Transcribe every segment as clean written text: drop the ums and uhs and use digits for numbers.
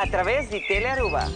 A traves di Telearuba.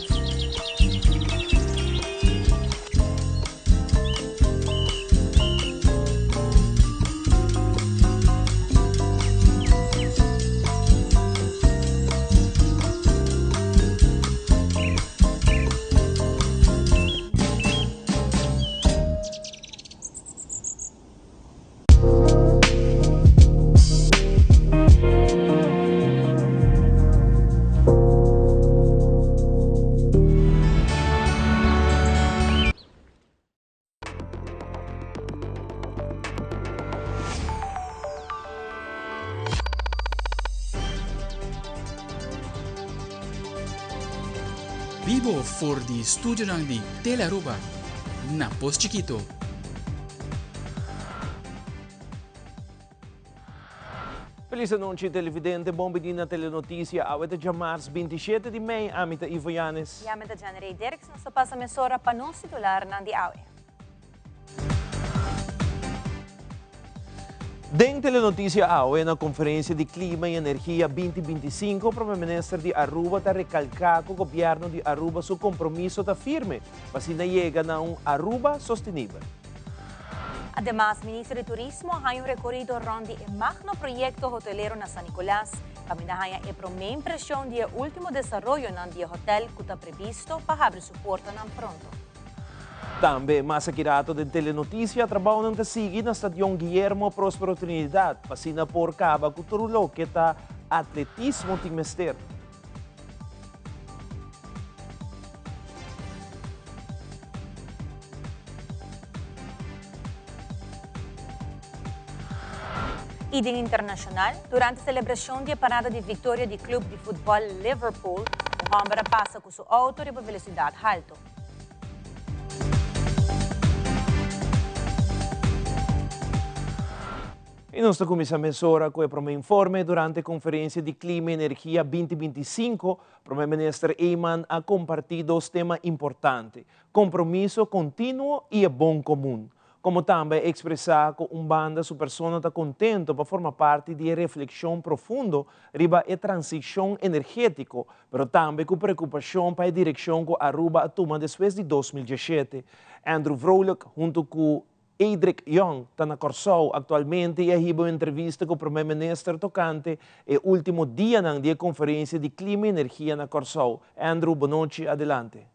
Bibo for di studionan di Telearuba na Pos Chikito. Feliz anochi televidente, bon bini na Telenoticia. Awe ta djamars 27 di mei, ami ta Ivo Yanes. Y ami ta Janrey Dirks, nos ta pasa mesora pa nos titularnan di awe. Den Telenoticia awe na Conferencia di Clima y Energia 2025, Prome Minister di Aruba ta recalca cu Gobierno di Aruba su compromiso ta firme pa asina yega na un Aruba sostenibel. Ademas, Minister di Turismo a haña un rekorido rònt di e magno proyekto hotelero na San Nicolas, kaminda haña e promé impreshon di e último desaroyonan di e hotèl ku ta previsto pa habri su portanan pronto. Tambe, mas aki rato den Telenoticia, trabounan ta sigui na Stadion Guillermo Prospero Trinidad pa asina por kaba ku tur loke ta atletismo tin mester. I den internashonal, durante selebrashon di e parada di viktoria di klup di futbòl Liverpool, un hòmber a pasa ku su outo riba velosidat haltu. I nos ta kuminsá mesora ku e promé informe. Durante Konferensia di Klima i Energia 2025, Promé Minister Eman a kompartí dos tema importante, kompromiso kontinuo i e bon komun. Komo tambe a ekspresá ku un banda su persona ta kontento pa forma parti di e reflekshon profundo riba e transishon energétiko, pero tambe ku preokupashon pa e direkshon ku Aruba a tuma despues di 2017. Andrew Vrolijk huntu ku Edric Young ta na Kòrsou aktualmente i a hiba un entrevista ku Promé Minister tokante e último dianan di e konferensia di klima i energia na Kòrsou. Andrew, bonochi, adelante.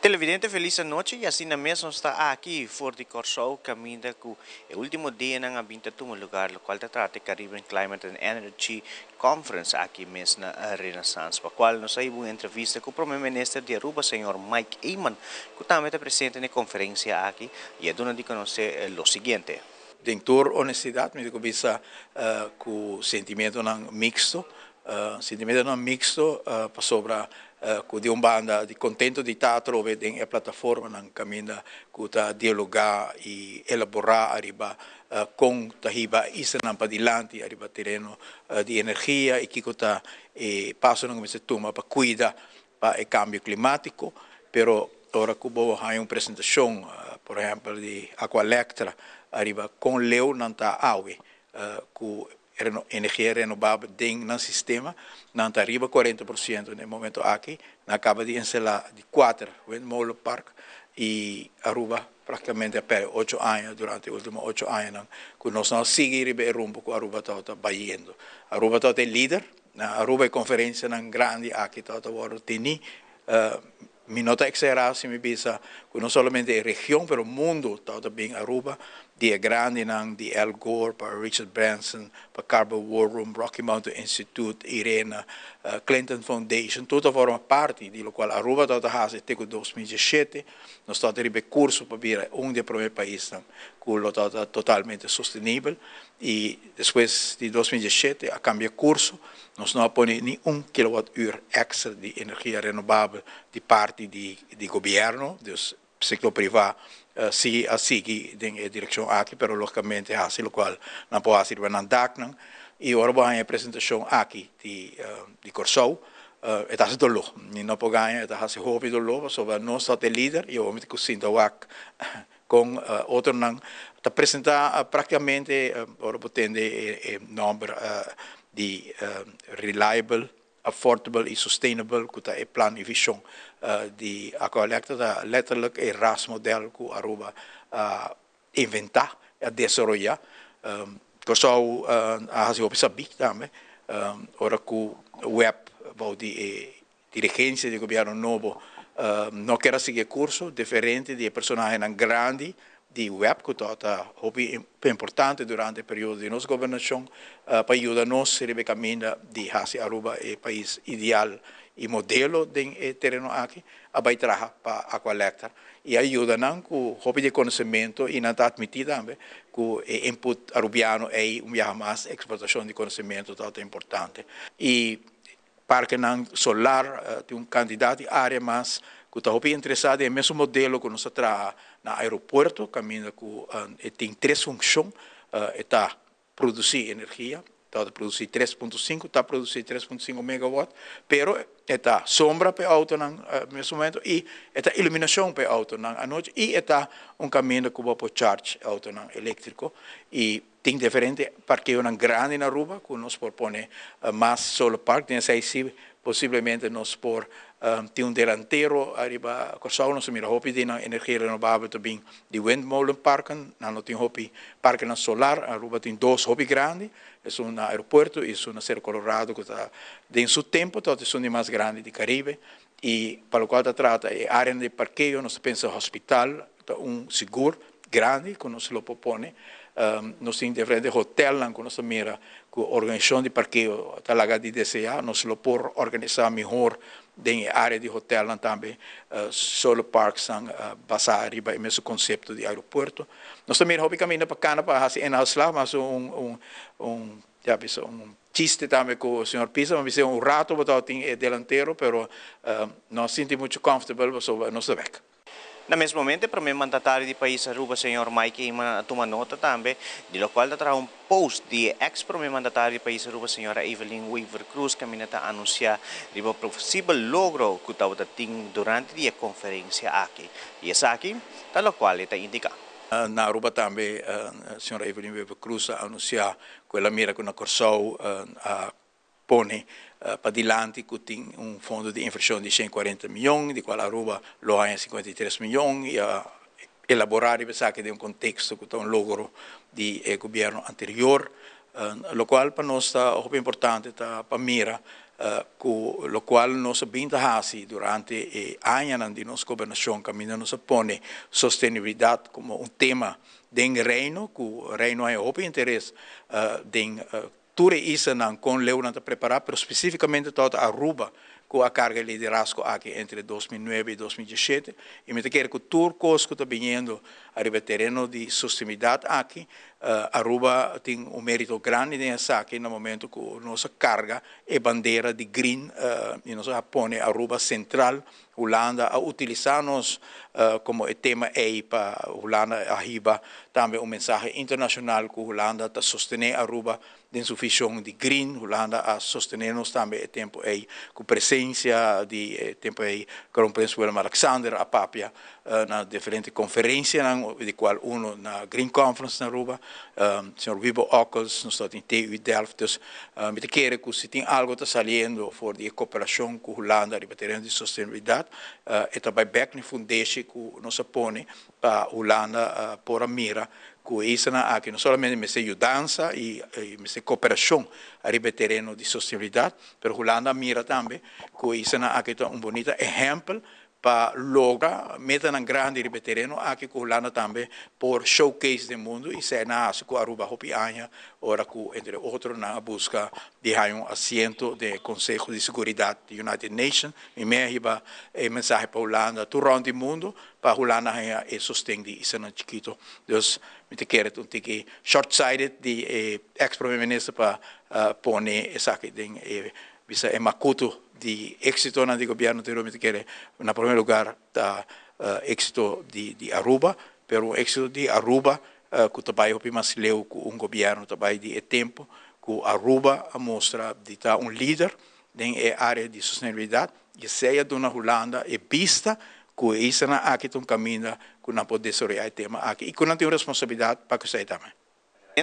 Televidente felis anochi y asina mes nos ta aki for di Kòrsou kaminda ku e último dianan a bin ta tuma lugar lokual ta trata e Caribbean Climate and Energy Conference aki mes na Renaissance, pa cual nos a hiba un entrevista cu Prome Minister di Aruba, señor Mike Eman, cu tambe ta presente na e conferencia aki y a duna di conoce lo siguiente. Den tur honestidad mi ta cuminsa cu sentimientonan mixto, sentimientonan mixto pasobra cu di un banda di contento di ta atrobe den e plataformanan caminda cu ta dialoga y elabora ariba Kon ta hiba islanan padilanti ariba tereno di energia i kiko ta e pasonan ku mester tuma pa kuida pa e kambio klimátiko. Pero ora ku bo haña un presentashon, por ehèmpel di Aqualectra ariba kon leu nan ta awe ku energia renobabel den nan sistema, nan ta riba 40% na e momento aki. Nan a kaba di instalá di kuater windmolenpark i Aruba Práktikamente a pèrdè ocho aña durante e último ocho añanan ku nos no a sigui riba e rumbo ku Aruba tabata bayendo. Aruba tabata e lider. Na Aruba e konferensianan grandi aki tabata wòrdu tení. Mi no ta eksagerá si mi bisa ku no solamente e region pero mundu tabata bin Aruba di e grandinan di Al Gore pa Richard Branson pa Carbon War Room, Rocky Mountain Institute, IRENA, Clinton Foundation tur ta forma parti di lokual Aruba tabata hasi te ku 2017. Nos tabata riba e kurso pa bira un di e promé paisnan ku lo tabata totalmente sostenibel i despues di 2017 a kambia kurso. Nos no a pone ni un kilowatt uur èkstra di energia renobabel di parti di di gobièrnu, dus sektor privá si a sigui den e direkshon aki, pero lógikamente hasi lokual nan por hasi riba nan daknan. I ora bo haña e presentashon aki di di Kòrsou, E ta hasi doló. Mi no por gaña, e ta hasi hopi doló pasobra nos ta e lider i awor mi ta ku sinta wak kon otronan ta presentá práktikamente ora bo tende e nòmber Di reliable, affordable y sustainable cu ta e plan y vision di Aqualectra ta letterlijk e RAS model cu Aruba a inventa, a desaroya. Corsou a haci hopi sabi tambe ora cu web bou di e dirigencia di gobierno nobo no kier a sigui e curso diferente di e personahenan grandi di web cu ta hopi importante durante e periodo di nos gobernacion pa yuda nos riba e caminda di haci Aruba e pais ideal y modelo den e tereno aki, a bay traha pa Aqualectra y a yuda nan cu hopi di conocemento y nan ta admiti tambe cu e input Arubiano ey un biaha mas exportacion di conocemento ta importante. Y Parkenan solar tin un kantidat di área mas ku ta hopi interesá den e mesun modelo ku nos ta traha na aeropuerto kaminda ku e tin tres funshon, e ta produsí energia, ta produsí 3.5, ta produsí 3.5 megawatt, pero e ta sombra pa e outonan mes momento i e ta iluminashon pa e outonan anochi i e ta un kaminda ku bo por charge e outonan eléktriko i Tin diferente parkeonan grandi na Aruba cu nos por pone mas solar park. Den esey si posiblemente nos por tin un delantero ariba Corsou. Nos a mira hopi di nan energia renovabel ta bin di windmolen parken. Nan no tin hopi parkenan solar. Aruba tin dos hopi grandi, esun na aeropuerto y esun na Cerro Colorado cu ta den su tempo ta esun di mas grandi di Caribe. Y pa locual ta trata e areanan di parkeo nos ta pensa hospital ta un sigur grandi cu nos lo por pone. Nos tin diferente hotelnan cu nos ta mira cu organisacion di parkeo ta laga di desea. Nos lo por organisa mihor den e area di hotelnan tambe solar parksnan basa riba e mesun concepto di aeropuerto. Nos ta mira hopi caminda pa cana pa haci inhaalslag, mas un un ya bisa un chiste tambe cu señor Pisa, mi bisa un rato bo tabatin e delantero pero no a sinti mucho comfortable pasobra nos ta bek. Na mes momento e prome mandatario di pais Aruba señor Mike Eman a tuma nota tambe di locual ta traha un post di e ex prome mandatario di pais Aruba señora Evelyn Wever Croes caminda ta anuncia riba posibel logro cu tabata tin durante di e conferencia aki y esaki ta locual e ta indica. Na Aruba tambe señora Evelyn Wever Croes a anuncia cu el a mira cu na Corsou a pone padilanti cu tin un fondo di inversion di 140 miyon, di cual Aruba lo haña 53 miyon y a elabora riba esaki den un contexto cu ta un logro di e gobierno anterior, locual pa nos ta hopi importante ta pa mira cu locual nos a bin ta haci durante e añanan di nos gobernacion caminda nos a pone sostenibilidad como un tema den Reino, cu Reino haña hopi interes den Tur e islanan kon leu nan ta prepará, pero spesífikamente tabata Aruba ku a karga e liderazgo aki entre 2009 i 2017, i mi ta kere ku tur kos ku ta biniendo ariba e tereno di sostenibilidat aki, Aruba tin un mérito grandi den esaki na momento ku nos a karga e bandera di green i nos a pone Aruba sentral. Hulanda a utilisá nos komo e tema ei pa Hulanda a hiba tambe un mensahe internashonal ku Hulanda ta sostené Aruba den su vishon di green. Hulanda a sostené nos tambe e tempu ei ku presensia di e tempu ei Kroonprins Willem Alexander a papia na diferente konferensianan di kual uno na Green Conference na Aruba. Señor Wibo Ockels, nos tabatin TU Delft. Dus mi ta kere ku si tin algo ta saliendo for di e koperashon ku Hulanda riba tereno di sostenibilidat, e ta bai bek na e fundeshi ku nos a pone pa Hulanda por a mira ku e islanan aki no solamente mester yudansa i mester koperashon riba e tereno di sostenibilidat, pero Hulanda a mira tambe ku e islanan aki ta un bunita ehèmpel Pa logra metanan grandi riba e tereno aki ku Hulanda tambe por showcase den mundu i esei nan a hasi ku Aruba hopi aña ora ku entre otro nan a buska di haña un asiento den e Konseho di Seguridat di United Nation. Mi mei a hiba e mensahe pa Hulanda tur rònt di mundu pa Hulanda haña e sosten di islanan chikito. Dus mi ta kere ta un tiki short sighted di e ex prome minister pa pone esaki den e Bisa e makutu di éksitonan di gobièrnu anterior mi ta kere na promé lugar ta éksito di Aruba, pero un éksito di Aruba ku ta bai hopi mas leu ku un gobièrnu ta bai di e tempu ku Aruba a mustra di ta un lider den e área di sostenibilidat i esei a duna Hulanda e bista ku e islanan aki ta un kaminda ku nan por desaroyá e tema aki i ku nan tin un responsabilidat pa ku esei tambe.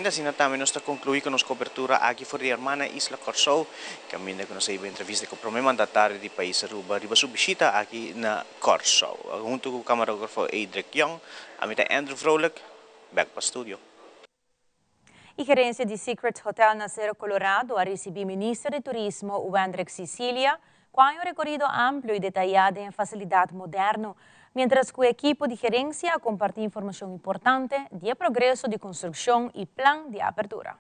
Asina tambe nos ta conclui cu nos cobertura aki for di hermana isla Corsou, caminda cu nos a hiba entrevista cu prome mandatario di pais Aruba riba su bishita aki na Corsou. Hunto cu camarografo Edric Young, ami ta Andrew Vrolijk, back pa studio. E gerencia di Secret Hotel na Sero Colorado a ricibi Minister di Turismo Wendrick Cicilia, cu un recorido amplio y detaya den facilidad moderno, mientras cu e ekipo di gerencia a comparti informacion importante di progreso di construccion y plan di apertura.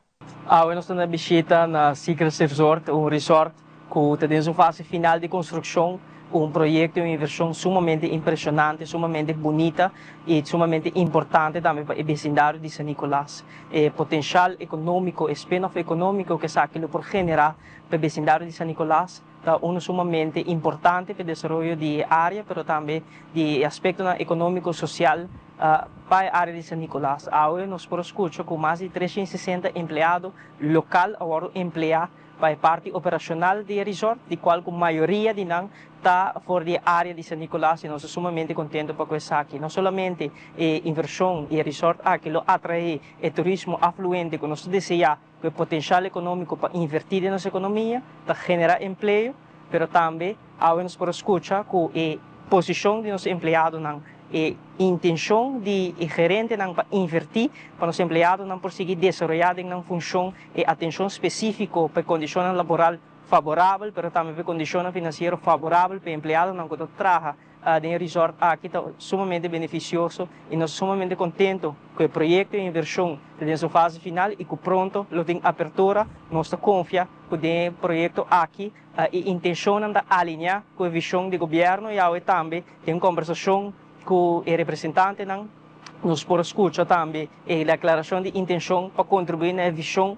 Awe nos ta na bishita na Secret Resort, un resort cu ta den fase final di construccion, un proyecto y un inversion sumamente impresionante, sumamente bunita y sumamente importante tambe pa e vecindario di San Nicolas. E potencial economico, spin-off economico cu esaki por genera pa e vecindario di San Nicolas ta uno sumamente importante pa e desaroyo di area, pero tambe di aspecto economico, social pa e area di San Nicolas. Awe nos por scucha cu mas di 360 empleado local a wordo emplea pa e parti operacional di resort, di cual cu mayoria di nan ta for di area di San Nicolas y nos ta sumamente contento pa esaki. No solamente e inversion y e resort aki lo atrae e turismo afluente cu nos ta desea, cu e potencial economico pa inverti den nos economia, pa genera empleo, pero tambe awe nos por scucha cu e posicion di nos empleadonan, e intencion di gerentenan pa inverti pa nos empleadonan por sigui desaroya nan funcion y atencion specifico pa condicion laboral favorabel, pero tambe pa condicion financiero favorabel pa empleadonan cu ta traha den resort aki ta sumamente beneficioso y nos ta sumamente contento cu e proyecto y inversion ta den su fase final y cu pronto lo tin apertura. Nos ta confia cu e proyecto aki e intencion ta alinea cu e vision di gobierno y awe tambe tin conversacion cu e representantenan, nos por scucha tambe e declaracion di intencion pa contribui na vision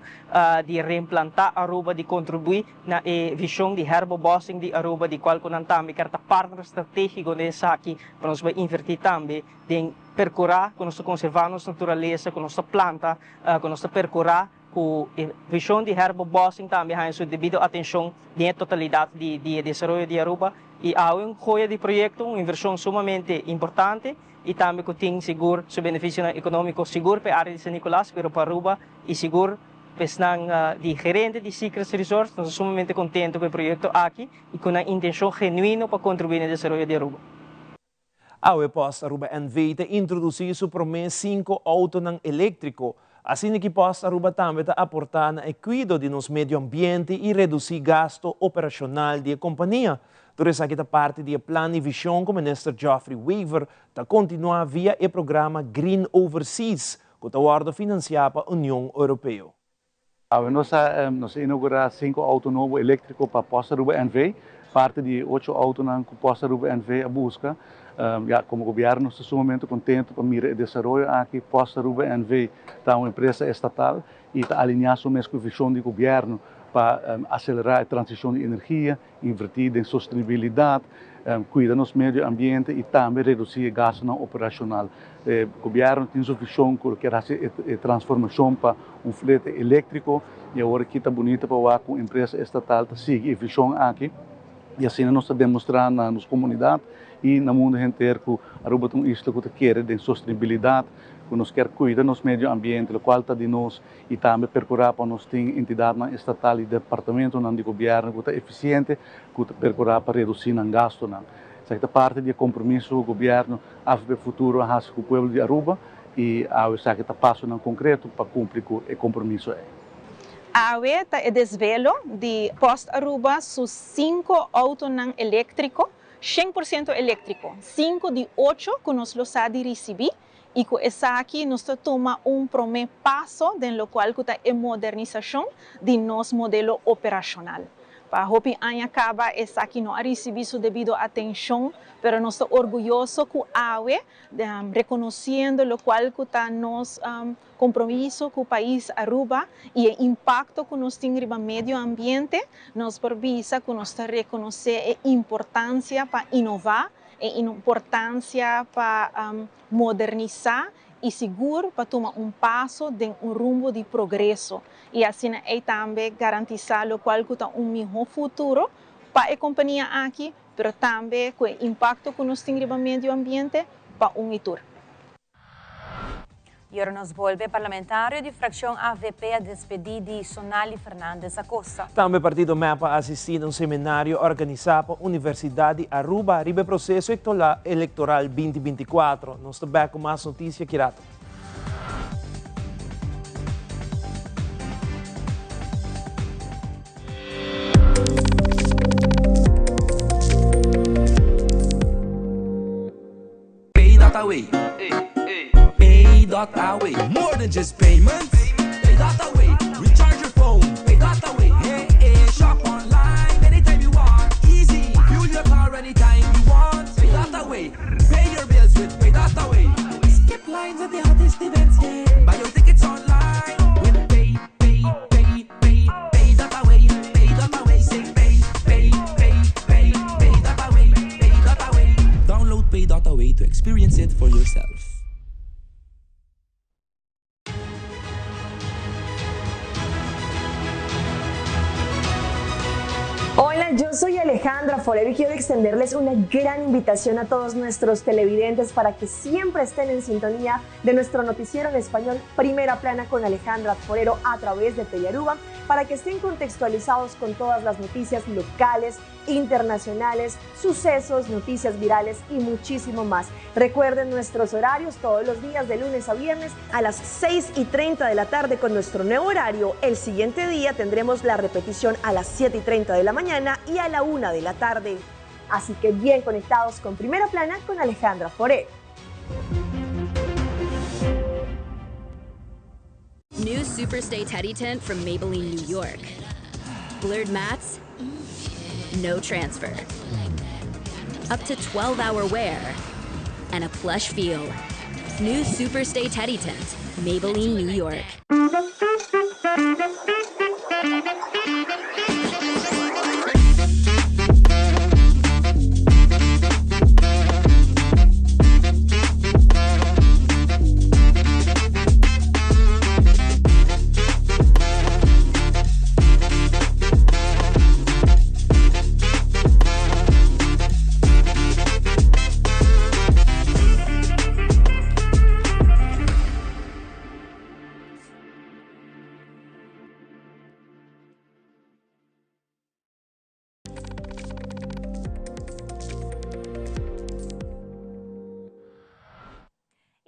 di reimplanta Aruba, di contribui na vision di herbebossing di Aruba, di cual nan tambe kier ta partner strategico den esaki, pa nos inverti tambe den percura cu nos ta conserva nos naturalesa, cu nos ta planta, cu nos ta percura cu e vision di herbebossing tambe haya su debido atencion den totalidad di desaroyo di Aruba. Y ta un joya di proyecto, un inversion sumamente importante y tambe cu tin sigur su beneficio economico sigur pa e area di San Nicolas, pero pa Aruba y sigur pa di gerente di Secrets Resort, nos ta sumamente contento cu e proyecto aki y cu e intencion genuino pa contribui na desaroyo di Aruba. Awe Post Aruba NV ta introduci su prome cinco auto electrico. Asina cu Post Aruba tambe ta aporta na cuido di nos medio ambiente y reduci gasto operacional di e compania. Tur esaki ta parti di plan y vision cu Minister Geoffrey Wever ta continua via e programa Green Overseas, cu ta wordo financia pa Union Europeo. Nos a inaugura cinco auto nobo electrico pa Post Aruba NV, parti di ocho auto cu Post Aruba NV a busca. Ja, como gobierno, nos ta sumamente contento pa mira e desaroyo aki. Post Aruba NV ta un empresa estatal y ta alinea mes cu e vision di gobierno pa acelera e transicion di energia, inverti den sostenibilidad, cuida nos medio ambiente y tambe reduci e gasto operacional. Gobierno tin su vision cu kier haci transformacion pa un flete electrico y awor aki ta bunita pa cu e empresa estatal ta sigui e vision aki y asina nos ta demostra na nos comunidad y na mundo entero cu Aruba ta un isla cu kier di sostenibilidad, cu nos kier cuida nos medio ambiente, locual ta di nos, y tambe percura pa nos tin entidad estatal y departamento di gobierno cu ta eficiente, cu ta percura pa reduci e gasto. Esaki ta parti di compromiso di gobierno AVP Futuro a cu e pueblo di Aruba y esaki ta paso concreto pa cumpli cu e compromiso ey. Awe ta e desvelo di Post Aruba su cinco autonan electrico, 100% electrico, 5 di 8 cu nos lo sa di ricibi y cu esaki nos ta tuma un prome paso den locual ta e modernisacion di nos modelo operacional. Pa hopi aña caba esaki no a ricibi su debido atencion, pero nos ta orguyoso cu awe, reconociendo locual ta nos compromiso cu e pais Aruba y e impacto cu nos tin riba medio ambiente, nos por bisa cu nos ta reconoce e importancia pa innova, e importancia pa modernisa y sigur pa tuma un paso den un rumbo di progreso y asina ey tambe garantisa locual ta un miho futuro pa e compania aki, pero tambe cu e impacto cu nos tin riba medio ambiente pa un y tur. Y ora nos bolbe, parlamentario di fraccion avp a despedi di Sonali Fernandez Acosta. Tambe partido mep a asisti na un seminario organisa pa Universidad di Aruba riba e proceso electoral 2024. Nos ta bek cu mas noticia ki rato. Pay.away Pay.away More than just payments Pay.away Recharge your phone Pay.away Hey, hey, shop online anytime you want Easy Fuel your car anytime you want Pay.away Pay your bills with Pay.away Skip lines at the hottest events yeah Buy your tickets online with Pay, Pay, Pay, Pay, Pay.away Pay.away Say Pay, Pay, Pay, Pay, Pay.away Pay.away Download Pay.away to experience it for yourself. Hola, yo soy Alejandra Forero y quiero extenderles una gran invitación a todos nuestros televidentes para que siempre estén en sintonía de nuestro noticiero en español Primera Plana con Alejandra Forero a través de Telearuba para que estén contextualizados con todas las noticias locales, internacionales, sucesos, noticias virales y muchísimo más. Recuerden nuestros horarios todos los días de lunes a viernes a las 6 y 30 de la tarde con nuestro nuevo horario. El siguiente día tendremos la repetición a las 7 y 30 de la mañana y a la 1 de la tarde. Así que bien conectados con Primera Plana con Alejandra Forero. New Superstay Teddy Tint from Maybelline New York. Blurred mats, no transfer. Up to 12 hour wear and a plush feel. New Superstay Teddy Tint, Maybelline New York.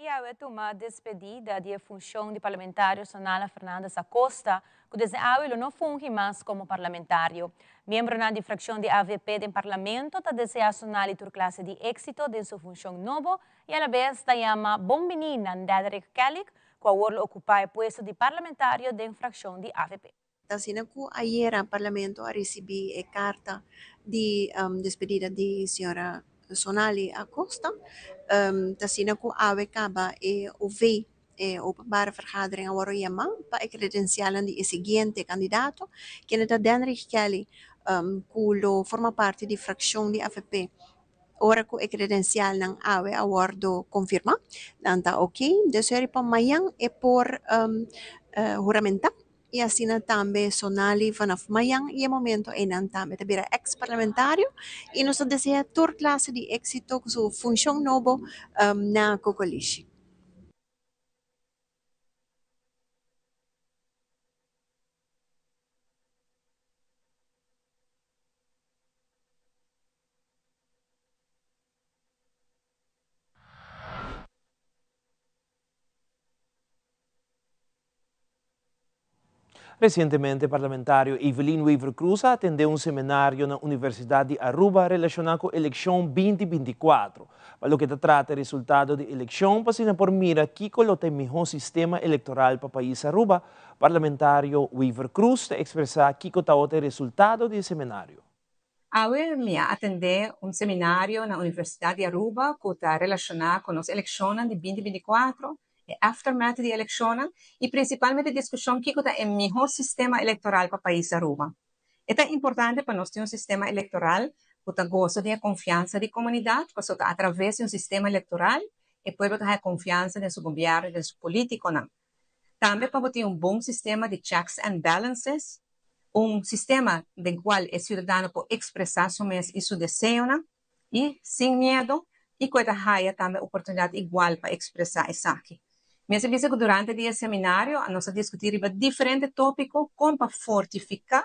Y awe a tuma despedida di e funcion di parlamentario Sonala Fernandez Acosta, cu desde awe lo no fungi mas como parlamentario. Miembronan di fraccion di avp den parlamento ta desea Sonali tur clase di exito den su funcion nobo y alabes ta yama bon bini na Ndederick Kelly cu awor lo ocupa e puesto di parlamentario den fraccion di avp. Ta asina cu ayera Parlamento a ricibi e carta di despedida di señora Sonali Acosta. Ta asina cu awe caba e OV, e Openbare Vergadering a worde yama pa e credencialnan di e siguiente candidato, kende ta Denrich Kelly, cu lo forma parti di fraccion di avp. Ora cu e credencialnan awe a wordo confirma, nan ta ok. Dus heri pa mayan e por huramenta y asina tambe Sonali vanaf mayan y e momento eynan tambe ta bira ex parlamentario y nos ta desea tur clase di exito cu su funcion nobo na Cocolishi. Recientemente parlamentario Evelyn Wever-Croes a atende un seminario na Universidad di Aruba relaciona cu eleccion 2024. Pa loke ta trata e resultado di eleccion pa asina por mira kico lo ta e miho sistema electoral pa pais Aruba, parlamentario Wever-Croes ta expresa kico tawata e resultado di e seminario. Awe mi a atendé un seminario na Universidat di Aruba ku ta relashoná ku nos elekshonnan di 2024, e aftermath di elekshonnan i prinsipalmente diskushon kiko ta e mihó sistema elektoral pa pais Aruba. E ta importante pa nos tin un sistema elektoral ku ta gosa di e konfiansa di komunidat pasobra ta atraves di un sistema elektoral e pueblo ta haña konfiansa den su gobièrnu i den su polítikonan. Tambe pa bo tin un bon sistema di checks and balances, un sistema den cual e ciudadano por expresa su mes y su deseonan y sin miedo y cu e ta haya tambe oportunidad igual pa expresa esaki. Mester bisa ku durante di e seminario nos a diskutí riba diferente tópiko kon pa fortifiká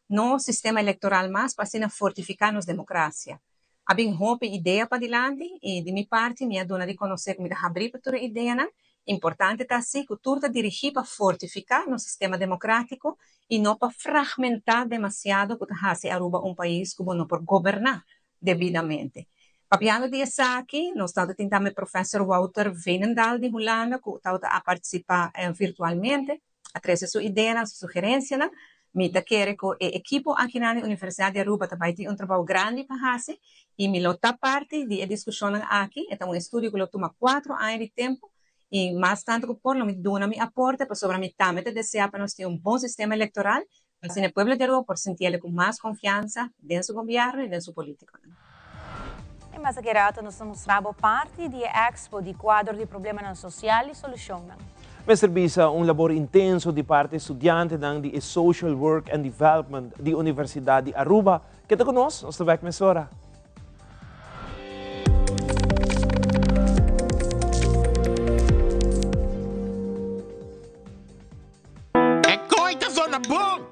nos sistema elektoral mas pa asina fortifiká nos demokrasia. A bin hopi idea padilanti i di mi parti mi a duna di konosé ku mi ta habrí pa tur e ideanan. Importante ta si ku tur ta dirigí pa fortifiká nos sistema demokrátiko i no pa fragmentá demasiado ku ta hasi Aruba un pais ku bo no por goberná debidamente. Papiando di esaki, nos tabata tin tambe Professor Wouter Veenendaal di Hulanda ku tabata a partisipá virtualmente, a trese su ideanan, su sugerensianan. Mi ta kere ku e ekipo akinan di Universidat di Aruba ta bai tin un trabou grandi pa hasi i mi lo ta parti di e diskushonnan aki. E ta un estudio ku lo tuma kuatro aña di tempu i mas tantu ku por lo mi duna mi aporte pasobra mi tambe ta deseá pa nos tin un bon sistema elektoral Asina e pueblo di Aruba por sintiele ku mas konfiansa den su gobièrnu i den su polítikonan. E mas aki rato nos ta mustra bo parti di e expo di kuadro di problemanan sosial i solushonnan. Mester bisa un labor intenso di parti studiantenan di e Social Work and Development di Universidad di Aruba. Keda ku nos, nos ta bek mesora. E koi ta zona bon!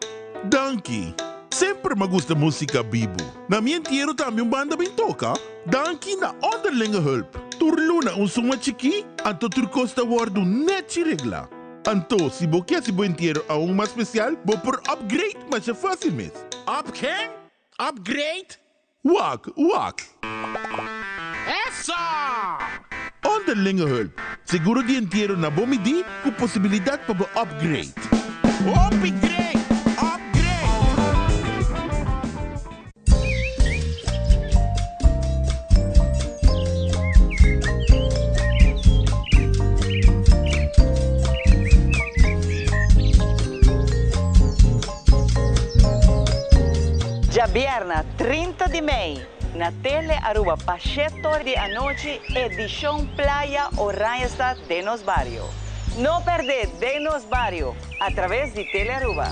Danki! Semper m'a gusta musica bibu. Na mi entiero tambe un banda bin toca. Danki na Onderlinge Hulp. Tur luna un suma chikí, anto tur kos ta wordu nechi reglá. Anto, si bo ke hasi bo entiero aun mas special, bo por upgrade masha fácil mes. Up ken? Upgrade? Wak, wak! Eso! Onderlinge hulp, seguro di entiero na bo midí ku posibilidat pa bo upgrade. Hopi great! Upgrade! Djabièrnè 30 di mei na Tele Aruba pa shet'or di anochi edishon Playa Oranjestad den nos bario. No pèrdè Den nos bario a traves di Tele Aruba.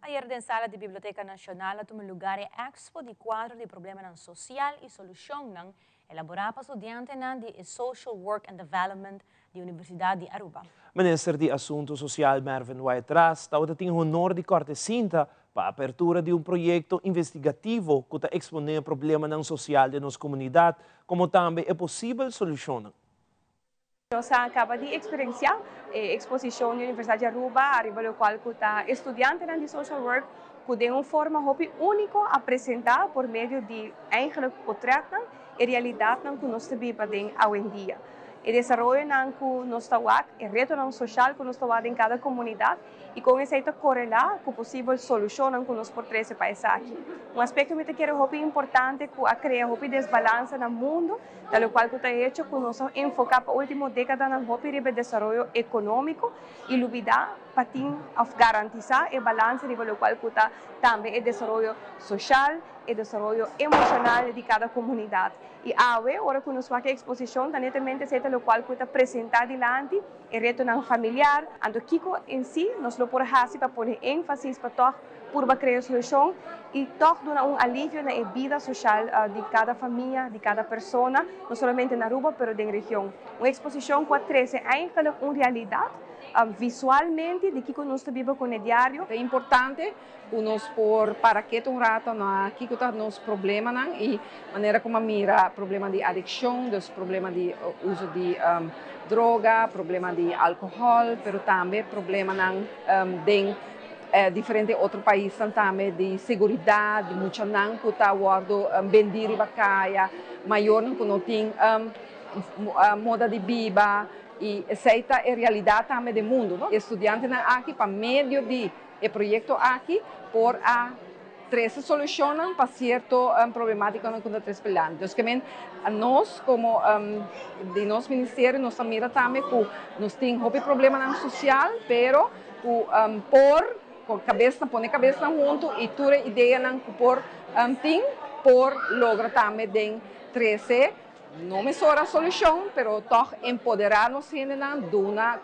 Ayer den sala di Biblioteca Nacional a tuma lugar e expo di cuadro di problemanan social y solucionnan elabora pa studiantenan di e Social Work and Development di Universidad di Aruba. Minister di Asunto Social Mervin Wyatt-Ras tabata tin honor di corte sinta pa apertura di un proyecto investigativo cu ta expone problemanan social den nos comunidad como tambe e posibel solucionnan. Nos a caba di experiencia e exposicion di Universidad di Aruba ariba locual cu ta estudiantenan di Social Work cu den un forma hopi unico a presenta por medio di eigenlijk potretnan e realidadnan cu nos ta biba den awendia. E desaroyonan cu nos ta wak, e retonan social cu nos ta wak den cada comunidad y con esey ta corela cu posibel solucionnan cu nos por trece pa esaki. Un aspecto mi ta kere hopi importante cu a crea hopi desbalansa na mundo ta locual cu ta hecho cu nos a enfoca pa ultimo decadanan hopi riba e desaroyo economico y lubida pa tin of garantisa e balansa riba locual cu ta tambe e desaroyo social, e desaroyo emocional di cada comunidad. Y awe, ora cu nos wak e exposicion, ta netamente esey ta locual cu ta presenta dilanti, e retonan familiar, anto kico en si nos lo por haci pa pone enfasis pa tog purba crea solucion y toch duna un alivio na e bida social di cada famia, di cada persona, no solamente na Aruba pero den region. Un exposicion cu a trece eigenlijk un realidad visualmente di kico nos ta biba cu ne diario. Ta importante cu nos por para keto un rato na kico ta nos problemanan y manera como a mira problema di adiccion, dus problema di uso di droga, problema di alcohol, pero tambe problemanan den diferente otro paisnan tambe di seguridad, di muchanan cu ta wordo bendi riba caya, mayornan cu no tin moda di biba y esey ta e realidad tambe den mundo, no? E studiantenan aki pa medio di E proyekto aki por a trese solushonnan pa sierto problemátikonan ku ta trese p'elan. Dus ke men nos komo di nos ministerio nos ta mira tambe ku nos tin hopi problemanan sosial pero ku por ku kabesnan pone kabesnan huntu i tur e ideanan ku por tin por logra tambe den trese No mesora solushon, pero tòg empoderá nos hendenan, duna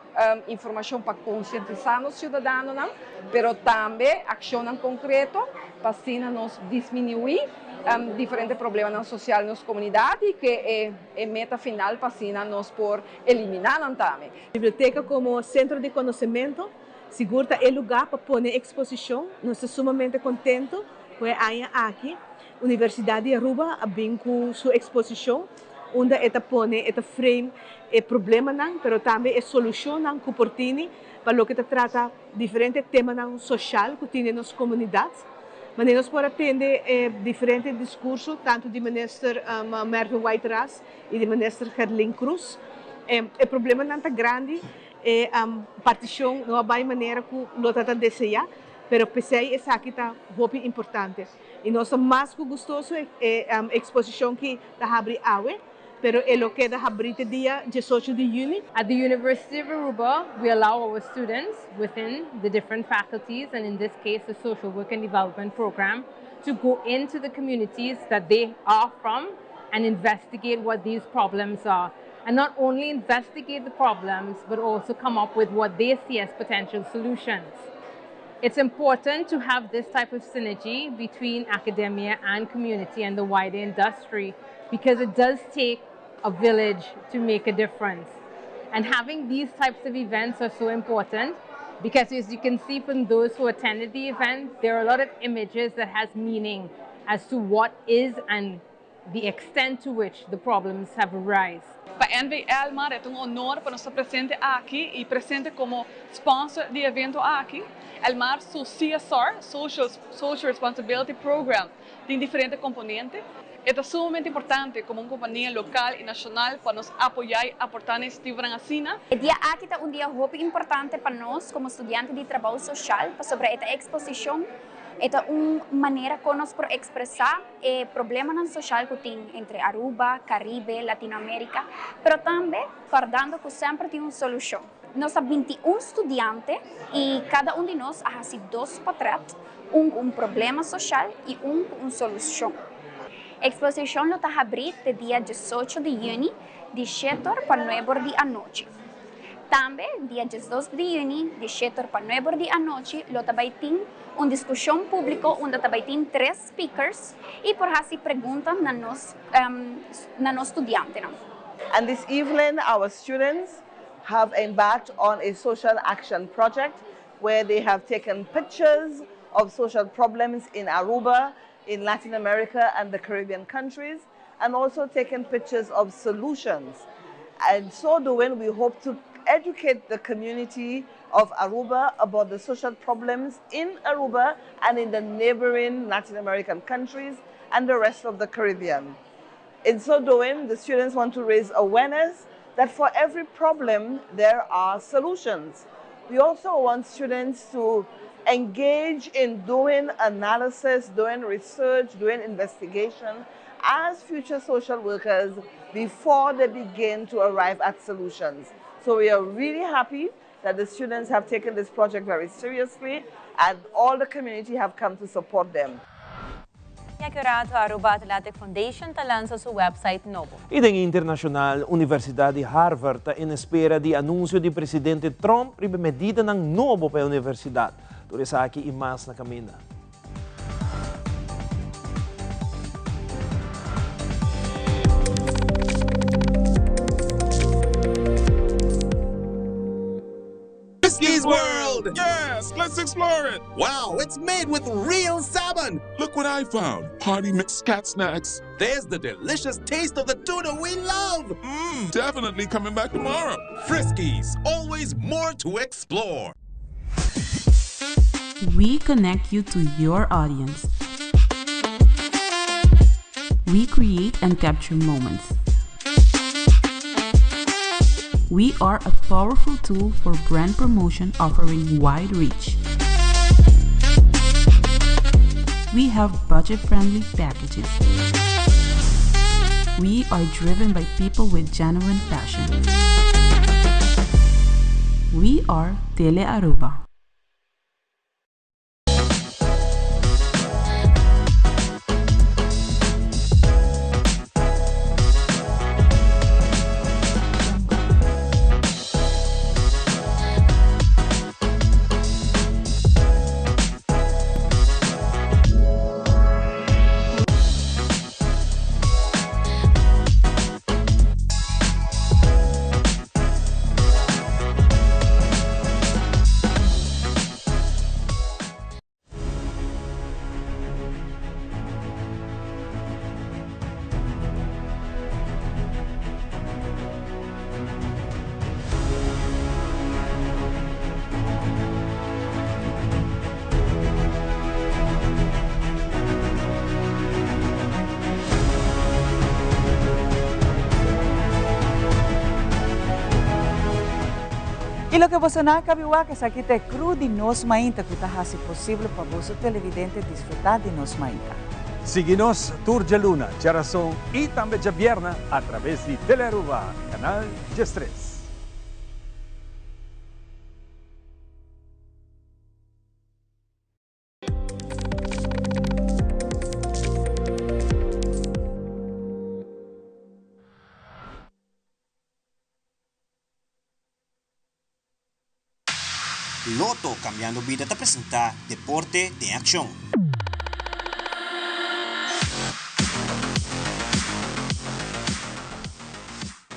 informashon pa konsientisá nos siudadanonan, pero tambe akshonnan konkreto pa asina nos disminuí diferente problemanan sosial den nos komunidat i ke e meta final pa asina nos por eliminá nan tambe. Biblioteka komo sentro di konosementu sigur ta e lugá pa pone eksposishon. Nos ta sumamente kontentu ku e aña aki Universidad di Aruba a bin cu su exposicion unda e ta pone, e ta frame e problemanan pero tambe e solucionnan cu por tini pa loke ta trata diferente temanan social cu tin den nos comunidad. Manera nos por a tende e diferente discurso tanto di Minister Mervin White Ras y di Minister Gerlin Croes. E problemanan ta grandi, e particion no a bay manera cu lo ta ta desea, pero p'esey esaki ta hopi importante. Y nos ta mas cu gustoso e exposicion ki ta habri awe, pero e lo keda habri te dia diesocho di juni. At the University of Aruba, we allow our students within the different faculties, and in this case the Social Work and Development Program, to go into the communities that they are from and investigate what these problems are. And not only investigate the problems, but also come up with what they see as potential solutions. It's important to have this type of synergy between academia and community and the wider industry because it does take a village to make a difference. And having these types of events are so important because as you can see from those who attended the event, there are a lot of images that has meaning as to what is and the extent to which the problems have arise. Pa NV Elmar e ta un honor pa nos ta presente aki y presente como sponsor di e evento aki. Elmar su CSR, Social Social Responsibility Program, tin diferente componente. E ta sumamente importante como un compania local y nacional pa nos apoya y aporta na iniciativanan asina. E dia aki ta un dia hopi importante pa nos como studiante di trabou social pasobra e ta exposicion, e ta un manera con nos por expresa e problemanan social cu tin entre Aruba, Caribe, Latinoamerica, pero tambe cordando cu semper tin un solucion. Nos ta 21 studiante y cada un di nos a haci dos potret, un cu un problema social y un cu un solucion. Exposicion lo ta habri te dia 18 di juni di shetor pa nuebor di anochi. Tambe dia 12 di juni di shetor pa nuebor di anochi lo ta bay tin un discusion publico unda ta bay tin tres speakers y por haci pregunta na nos na nos studiantenan. And this evening our students have embarked on a social action project where they have taken pictures of social problems in Aruba, in Latin America and the Caribbean countries, and also taken pictures of solutions. And so doing, we hope to educate the community of Aruba about the social problems in Aruba and in the neighboring Latin American countries and the rest of the Caribbean. In so doing, the students want to raise awareness that for every problem, there are solutions. We also want students to engage in doing analysis, doing research, doing investigation as future social workers before they begin to arrive at solutions. So we are really happy that the students have taken this project very seriously and all the community have come to support them. Y aki rato Aruba Athletic Foundation ta lansa su website nobo. Y den internacional, Universidad di Harvard ta en espera di anuncio di presidente Trump riba medidanan nobo pa e universidad. Tur esaki y mas na caminda. world! Yes, let's explore it! Wow, it's made with real salmon! Look what I found! Party mix cat snacks. There's the delicious taste of the tuna we love! Mmm, definitely coming back tomorrow. Friskies, always more to explore. We connect you to your audience. We create and capture moments. We are a powerful tool for brand promotion offering wide reach. We have budget friendly packages. We are driven by people with genuine passion. We are Tele Aruba. Y loke boso nan a cabi wak esaki ta e crew di Nos Mainta cu ta haci posible pa boso televidente disfruta di Nos Mainta. Sigui nos tur djaluna, djarason y tambe djabierna a traves di Telearuba, canal 13. Lotto Cambiando Bida ta presenta Deporte den Accion.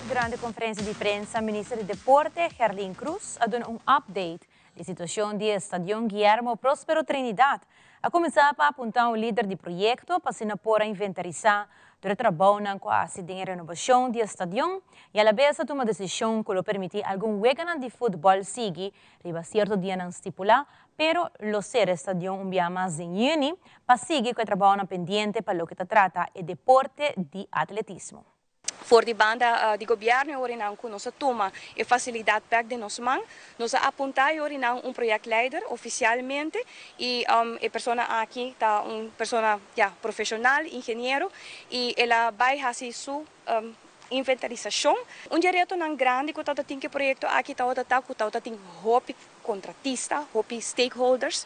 Durante conferencia di prensa, Minister di Deporte, Gerlin Croes, a duna un update di situacion di e Stadion Guillermo Prospero Trinidad. A cuminsa pa apunta un lider di proyecto pa asina por a inventarisa tur e trabounan cu a haci den e renobacion di e stadion y alabes a tuma decision cu lo permiti algun weganan di futbol sigui riba cierto dianan stipula, pero lo cera e stadion un bia mas den juni pa sigui cu e trabounan pendiente pa loke ta trata e deporte di atletismo. For di banda di gobièrnu e orinan ku nos a tuma e fasilidat bèk den nos man. Nos a apuntá e orinan un projectleider ofisialmente i e persona aki ta un persona ya profeshonal, ingeniero, i el a bai hasi su inventarisashon. Un di e retonan grandi ku tabata tin ku e proyekto aki tabata ta ku tabata tin hopi kontratista, hopi stakeholders.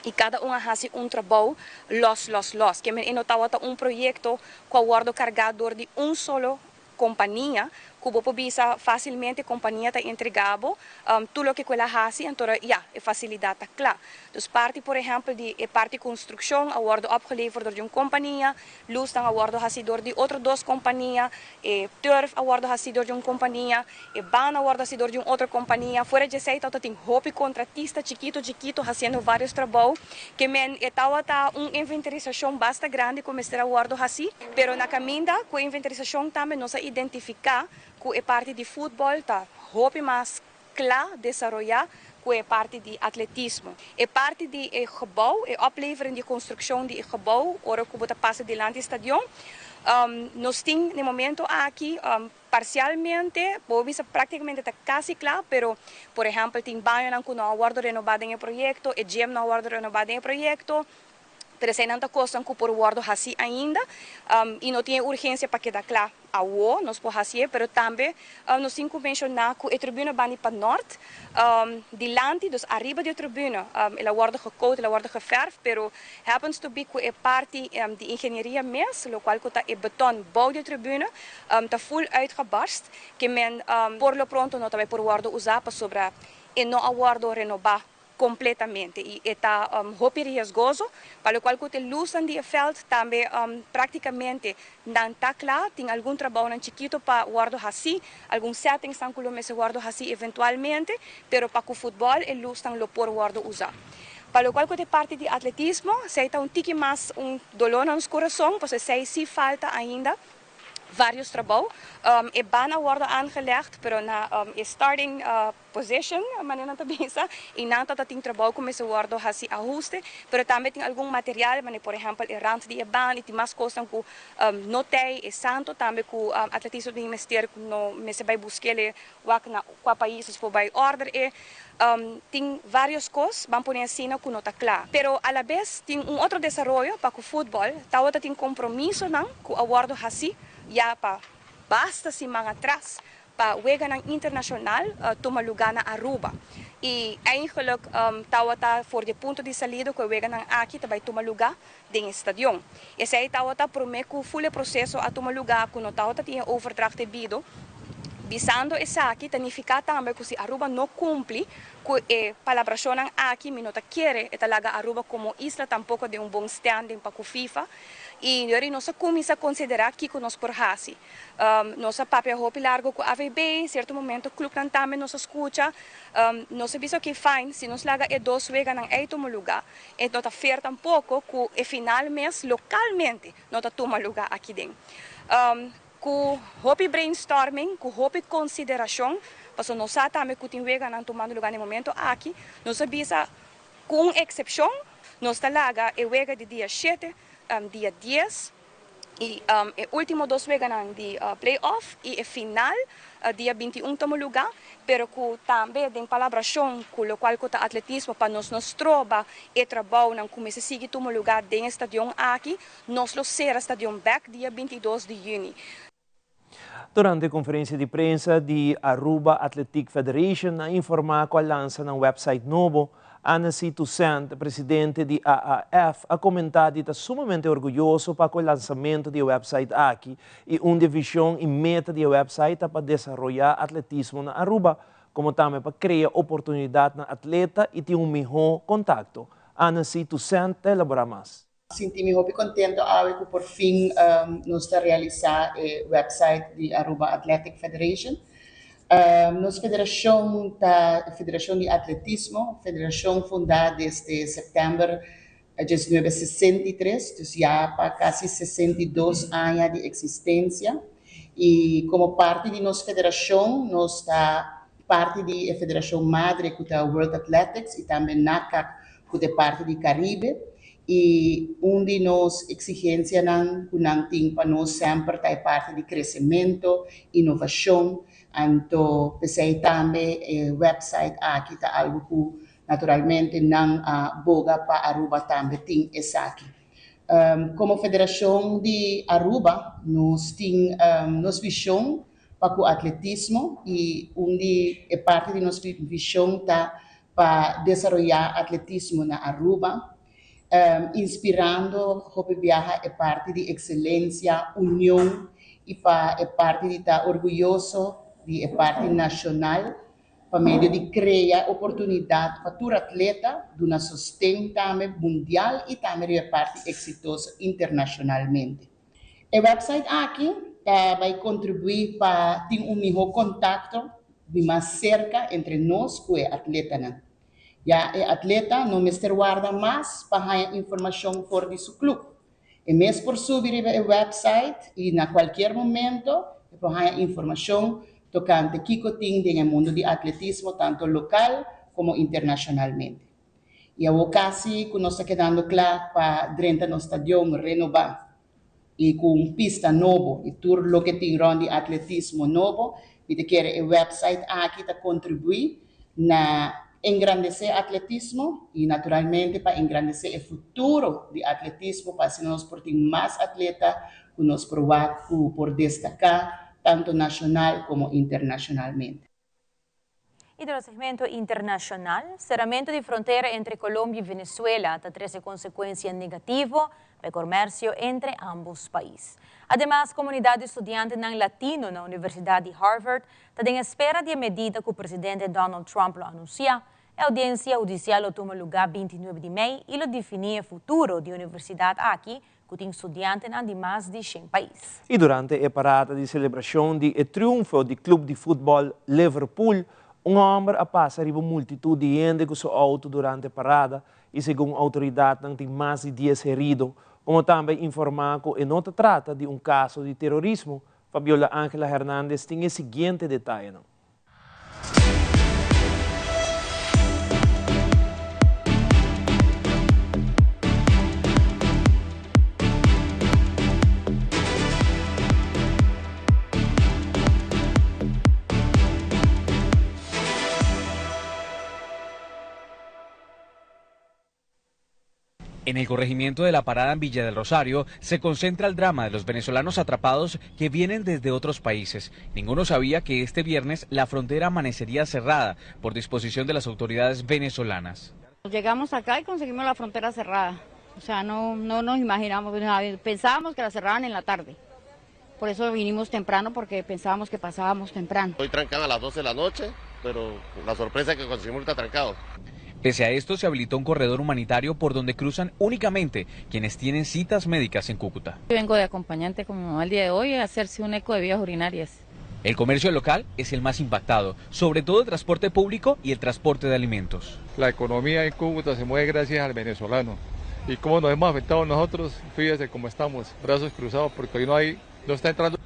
y cada un a haci un trabou los los los. Ke men e no tawata un proyecto cu a wordo carga door di un solo compania cu bo por bisa facilmente compania ta entrega bo tur loke cu el a haci anto ya e facilidad ta cla. Dus parti por ehempel di e parti construccion a wordo opgeleverd door di un compania, luznan a wordo haci door di otro dos compania, e turf a wordo haci door di un compania, E banda a wordo haci door di un otro compania. Fuera djesey tawata tin hopi contratista chikito chikito haciendo varios trabou. Ke men e tawata un inventarisacion basta grandi cu mester a wordo haci. Pero na caminda cu e inventarisacion tambe nos a identifica cu e parti di futbol ta hopi mas cla desaroya cu e parti di atletismo. E parti di e gebouw, e oplevering di e construccion di e gebouw ora cu bo ta pasa dilanti e stadion, nos tin na e momento aki Parcialmente, bo bisa practicamente ta casi cla, pero por ehempel tin bañonan cu no a wordo renoba den e proyecto, e gym no a wordo renoba den e proyecto, pero eseinan ta cosnan cu por wordo haci ainda y no tin e urgencia pa keda cla awo, nos por hacié, pero tambe nos tin cu menciona cu e tribuna bandi pa nort, dilanti, dus ariba di e tribuna, el a wordo gecoat, el a wordo geverf, pero happens to be cu e parti di ingenieria mes, locual cu ta e beton bou di e tribuna, ta full uitgebarst, ke men por lo pronto no ta bai por wordo usa pasobra e no a wordo renoba. completamente y e ta hopi riesgoso. Pa locual cu ta e luznan di e veld tambe practicamente nan ta cla, tin algun trabounan chikito pa wordo haci, algun settingsnan cu lo mester wordo haci eventualmente, pero pa cu futbol e luznan lo por wordo usa. Pa locual cu ta e parti di atletismo, esey ta un tiki mas un dolor na nos curason, pasobra esey si falta ainda. Varios trabou. E baan a wordo aangelegd, pero na e starting position, manera nan ta bisa, y nan ta ta tin trabou cu mester wordo haci ahuste, pero tambe tin algun material, manera por ehempel e rand di e baan y tin mas cosnan cu no tey, e santo tambe cu atletismo tin mester cu no mester bay busquele wak na cua pais nos por bay order e. Tin varios cos, ban pone asina, cu no ta cla. Pero alabes tin un otro desaroyo pa cu futbol tawata tin compromisonan cu a wordo haci ya pa basta siman atras pa weganan internacional tuma luga na Aruba. Y eigenlijk tawata for di e punto di salida cu e weganan aki ta bay tuma luga den e stadion. Esey tawata prome cu ful e proceso a tuma luga cu no tawata tin e overdracht debido. Bisando esaki ta nifica tambe cu si Aruba no cumpli cu e palabracionnan aki mi no ta kere e ta laga Aruba como isla tampoco den un bon standing pa cu FIFA y yori nos a cuminsa considera kico nos por haci. Nos a papia hopi largo cu AVB, cierto momento clubnan tambe nos a scucha. Nos a bisa ok fine si nos laga e dos weganan ey tuma luga e no ta fair tampoco cu e final mes localmente no ta tuma luga aki den. Ku hopi brainstorming, ku hopi konsiderashon, pasobra nos sa tambe ku tin weganan tumando lugá na e momento aki, nos a bisa ku un eksepshon, nos ta laga e wega di dia shete, dia dies i e último dos weganan di play-off i e final dia 21 tuma lugá, pero ku tambe den palabrashon ku lokual ku ta atletismo pa nos no stroba e trabounan ku mester sigui tuma lugá den e stadion aki. Nos lo sera stadion bek dia 22 di juni. Durante conferencia di prensa di Aruba Athletic Federation a informa cu a lansa nan website nobo. Annecy Toussaint, presidente di AAF, a comenta di ta sumamente orguyoso pa cu e lansamento di e website aki y un di e vision y meta di e website ta pa desaroya atletismo na Aruba, como tambe pa crea oportunidad na atleta y tin un miho contacto. Annecy Toussaint ta elabora mas. Sinti mi hopi contento awe cu por fin nos ta realisa e website di Aruba Athletic Federation. Nos federacion ta e Federacion di Atletismo, federacion funda desde september 1963, dus ya pa casi 62 aña di existencia. Y como parti di nos federacion nos ta parti di e federacion madre cu ta World Athletics y tambe NACAC cu ta e parti di Caribe. Y un di nos exigencianan cu nan tin pa nos semper ta e parti di crecemento, innovacion, anto p'esey tambe e website aki ta algo cu naturalmente nan a boga pa Aruba tambe tin esaki. Como Federacion di Aruba nos tin nos vision pa cu atletismo y un di e parti di nos vision ta pa desaroyá atletismo na Aruba, inspirando hopi biaha e parti di ekselensia, union i pa e parti di ta orguyoso di e parti nashonal pa medio di krea oportunidat pa tur atleta, duna sosten tambe mundial i tambe riba e parti eksitoso internashonalmente. E website aki ta bai kontribuí pa tin un mihó kontakto di mas serka entre nos ku e atletanan. Ya e atleta no mester warda mas pa haña informashon for di su klup. E mes por subi riba e website i na kualkier momento e por haña informashon tokante kiko tin den e mundu di atletismo tanto lokal komo internashonalmente. I awor kasi ku nos ta kedando kla pa drenta nos stadion renobá i ku un pista nobo i tur loke tin rònt di atletismo nobo, mi ta kere e wèpsait aki ta kontribuí na engrandesé atletismo i naturalmente pa engrandesé e futuro di atletismo pa asina nos por tin mas atleta ku nos por wak ku por destaká tanto nashonal komo internashonalmente. Y den segmento internacional, ceramento di frontera entre Colombia y Venezuela ta trece consecuencia negativo pa e comercio entre ambos pais. Ademas, comunidad di studiantenan latino na Universidad di Harvard ta den espera di medida cu presidente Donald Trump lo anuncia. E audiencia hudicial lo tuma luga 29 di mei y lo defini e futuro di e universidad aki cu tin studiantenan di mas di shen pais. Y durante e parada di celebracion di e triunfo di club di futbol Liverpool, un homber a pasa riba un multitud di hende cu su auto durante e parada y segun autoridadnan tin mas di dies herido, como tambe informa cu e no ta trata di un caso di terorismo. Fabiola Angela Hernandez tin e siguiente detayenan. En el corregimiento de La Parada en Villa del Rosario se concentra el drama de los venezolanos atrapados que vienen desde otros países. Ninguno sabía que este viernes la frontera amanecería cerrada por disposición de las autoridades venezolanas. Llegamos acá y conseguimos la frontera cerrada. O sea, no, no nos imaginamos, pensábamos que la cerraban en la tarde. Por eso vinimos temprano, porque pensábamos que pasábamos temprano. Hoy trancan a las 12 de la noche, pero la sorpresa es que conseguimos ahorita trancado. Pese a esto, se habilitó un corredor humanitario por donde cruzan únicamente quienes tienen citas médicas en Cúcuta. Vengo de acompañante con mi mamá el día de hoy a hacerse un eco de vías urinarias. El comercio local es el más impactado, sobre todo el transporte público y el transporte de alimentos. La economía en Cúcuta se mueve gracias al venezolano. Y cómo nos hemos afectado nosotros, fíjese cómo estamos, brazos cruzados, porque hoy no hay, no está entrando.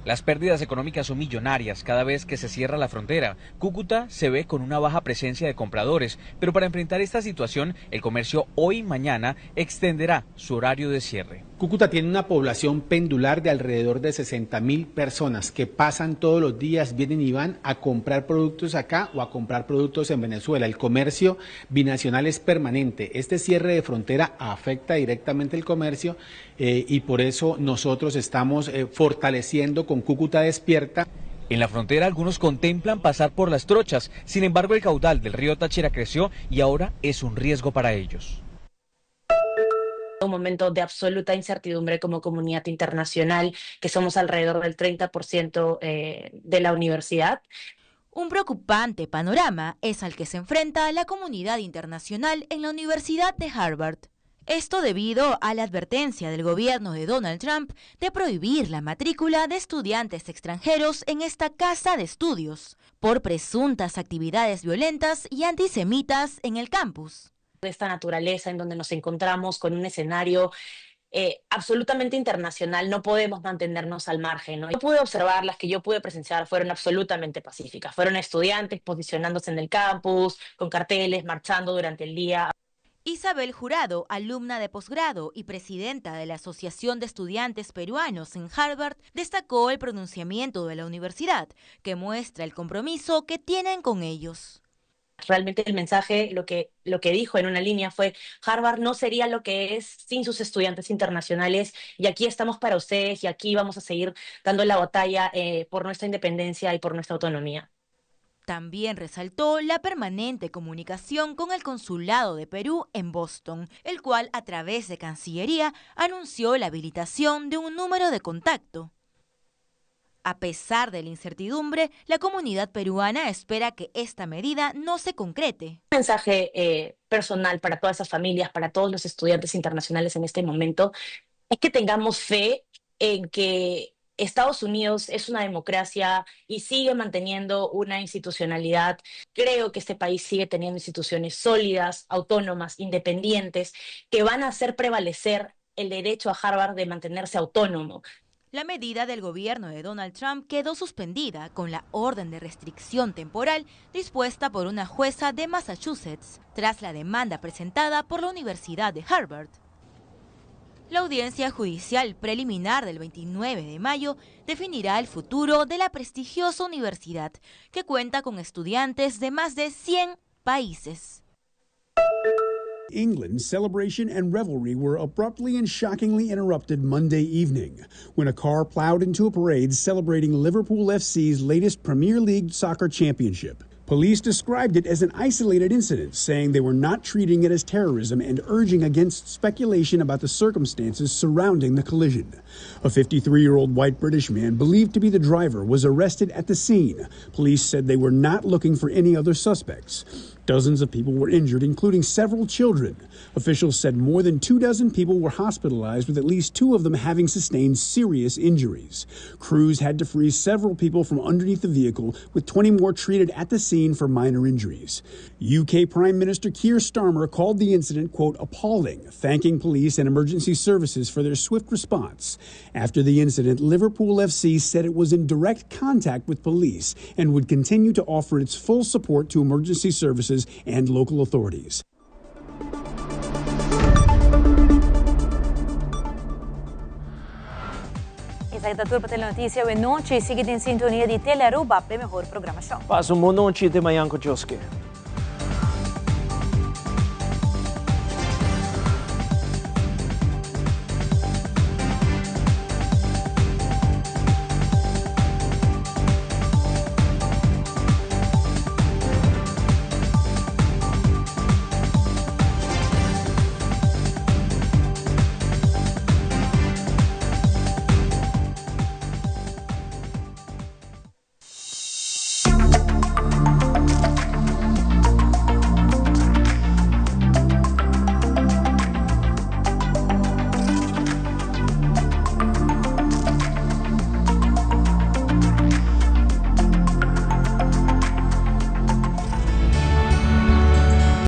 Las pérdidas económicas son millonarias cada vez que se cierra la frontera. Cúcuta se ve con una baja presencia de compradores, pero para enfrentar esta situación, el comercio hoy y mañana extenderá su horario de cierre. Cúcuta tiene una población pendular de alrededor de 60.000 personas que pasan todos los días, vienen y van a comprar productos acá o a comprar productos en Venezuela. El comercio binacional es permanente. Este cierre de frontera afecta directamente el comercio y por eso nosotros estamos fortaleciendo con Cúcuta Despierta. En la frontera algunos contemplan pasar por las trochas, sin embargo el caudal del río Táchira creció y ahora es un riesgo para ellos. Un momento de absoluta incertidumbre como comunidad internacional, que somos alrededor del 30%, de la universidad. Un preocupante panorama es al que se enfrenta la comunidad internacional en la Universidad de Harvard. Esto debido a la advertencia del gobierno de Donald Trump de prohibir la matrícula de estudiantes extranjeros en esta casa de estudios por presuntas actividades violentas y antisemitas en el campus. De esta naturaleza en donde nos encontramos con un escenario absolutamente internacional, no podemos mantenernos al margen, ¿no? Yo pude observar, las que yo pude presenciar fueron absolutamente pacíficas, fueron estudiantes posicionándose en el campus, con carteles, marchando durante el día. Isabel Jurado, alumna de posgrado y presidenta de la Asociación de Estudiantes Peruanos en Harvard, destacó el pronunciamiento de la universidad, que muestra el compromiso que tienen con ellos. Realmente el mensaje, lo que dijo en una línea fue: Harvard no sería lo que es sin sus estudiantes internacionales, y aquí estamos para ustedes y aquí vamos a seguir dando la batalla por nuestra independencia y por nuestra autonomía. También resaltó la permanente comunicación con el Consulado de Perú en Boston, el cual a través de Cancillería anunció la habilitación de un número de contacto. A pesar de la incertidumbre, la comunidad peruana espera que esta medida no se concrete. Un mensaje personal para todas esas familias, para todos los estudiantes internacionales en este momento, es que tengamos fe en que Estados Unidos es una democracia y sigue manteniendo una institucionalidad. Creo que este país sigue teniendo instituciones sólidas, autónomas, independientes, que van a hacer prevalecer el derecho a Harvard de mantenerse autónomo. La medida del gobierno de Donald Trump quedó suspendida con la orden de restricción temporal dispuesta por una jueza de Massachusetts tras la demanda presentada por la Universidad de Harvard. La audiencia judicial preliminar del 29 de mayo definirá el futuro de la prestigiosa universidad, que cuenta con estudiantes de más de 100 países. England, celebration and revelry were abruptly and shockingly interrupted Monday evening when a car plowed into a parade celebrating Liverpool FC's latest Premier League soccer championship. Police described it as an isolated incident, saying they were not treating it as terrorism and urging against speculation about the circumstances surrounding the collision. A fifty-three-year-old white British man believed to be the driver was arrested at the scene. Police said they were not looking for any other suspects. Dozens of people were injured, including several children. Officials said more than two dozen people were hospitalized, with at least two of them having sustained serious injuries. Crews had to free several people from underneath the vehicle, with 20 more treated at the scene for minor injuries. UK Prime Minister Keir Starmer called the incident, quote, appalling, thanking police and emergency services for their swift response. After the incident, Liverpool FC said it was in direct contact with police and would continue to offer its full support to emergency services and local authorities. Esaki ta tur pa Telenoticia awe nochi. Sigui den sintonia di Telearuba p'e mehor programacion. Pasa un bon nochi te mañan cu Dios ke.